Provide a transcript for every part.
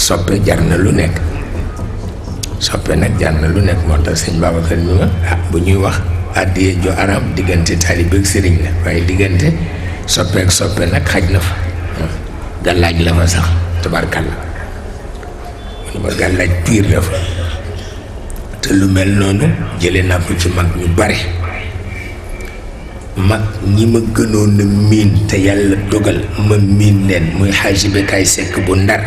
soppe jar na lu nekk soppe nag jar na lu nekk moo tax sëñ Babacar mi ma bu ñuy wax àddiyee jo aram diggante taalibe ak sëriñ la waaye diggante soppe ak soppe nag xaj na fa gàllaaj la fa sax tabarkalla mu ne ma gàllaaj piir la fa te lu mel noonu jële naa ko ci mag ñu bare mag ñi ma gënoon a miin te yàlla dogal ma miin leen muy xaaji Bekaay Sekk bu Ndar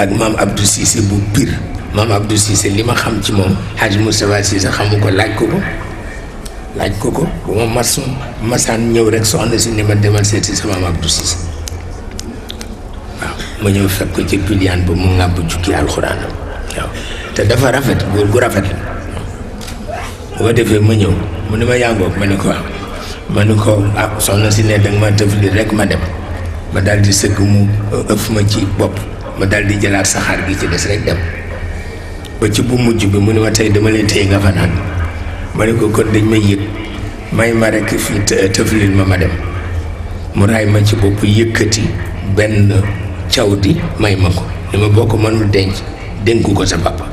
ak maam Abdou Cissé bu Pire maam Abdou Cissé li ma xam ci moom xaaji Moustapha Cissé xamu ko laaj ko ko bu ma masaan ñëw rek soxna si ni ma demal seeti sa maam Abdou Cissé waaw ma ñëw fekk ko ci piliyaan ba mu ŋàbb jukki alxuraanam waaw te dafa rafet góor gu rafet la bu ko defee ma ñëw mu ne ma yàngoog ma ne ko waaw ma ne ko soxna si ne danga ma tëfli rek ma dem ma daal di sëgg mu ëff ma ci bopp ma daal di jëlaat saxaar gi ci des rek dem ba ci bu mujj bi mu ne ma tey dama leen téye nga fanaan ma ne ko kon dañ may yëg may ma rek fii tëflil ma dem mu raay ma ci bopp yëkkati benn caw di may ma ko ni ma boo ko mënul denc dénku ko sa papa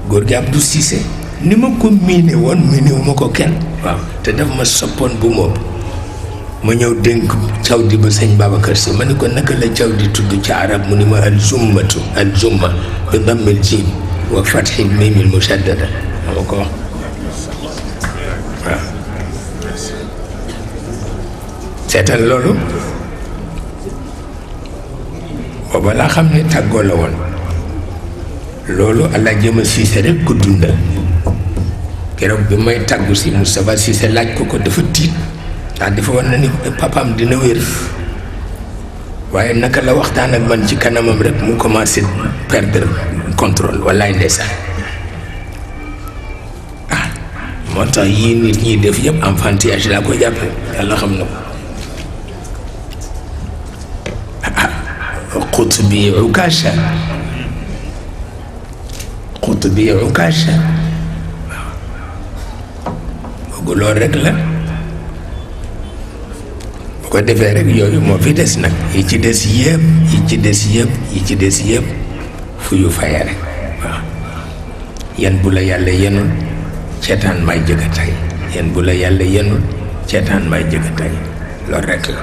góor gi Abdou Cissé ni ma ko miine woon miinewu ma ko kenn waaw te daf ma soppoon bu moom ma ñëw dénk caw di ba sëñ Babacar Si ma ne ko naka la caw di tudd ci arab mu ni ma al zumma bi dammil jiim wa fathil miimil mushaddada ma ko wax waaw seetal loolu booba laa xam ne tàggoo la woon loolu allah jëma Cissé rek ko dundal keroog bi may tàggu si Moustapha Cissé laaj ko dafa tiit ndax dafa war na ni papaam dina wér waaye naka la waxtaan ak man ci kanamam rek mu commencé perdre contrôle wallaay ndeysaan moo tax yii nit ñi def yëpp enfantillage laa ko jàppe yàlla xam na ko xutbi ukaasha waaw loolu rek la bu ko defee rek yooyu moo fi des nag yi ci des yëpp fu yu faye rek waaw yan bu la yàlla yenul ceetaan may jëga tay yan bu la yàlla yenul ceetaan may jëga tay loolu rek la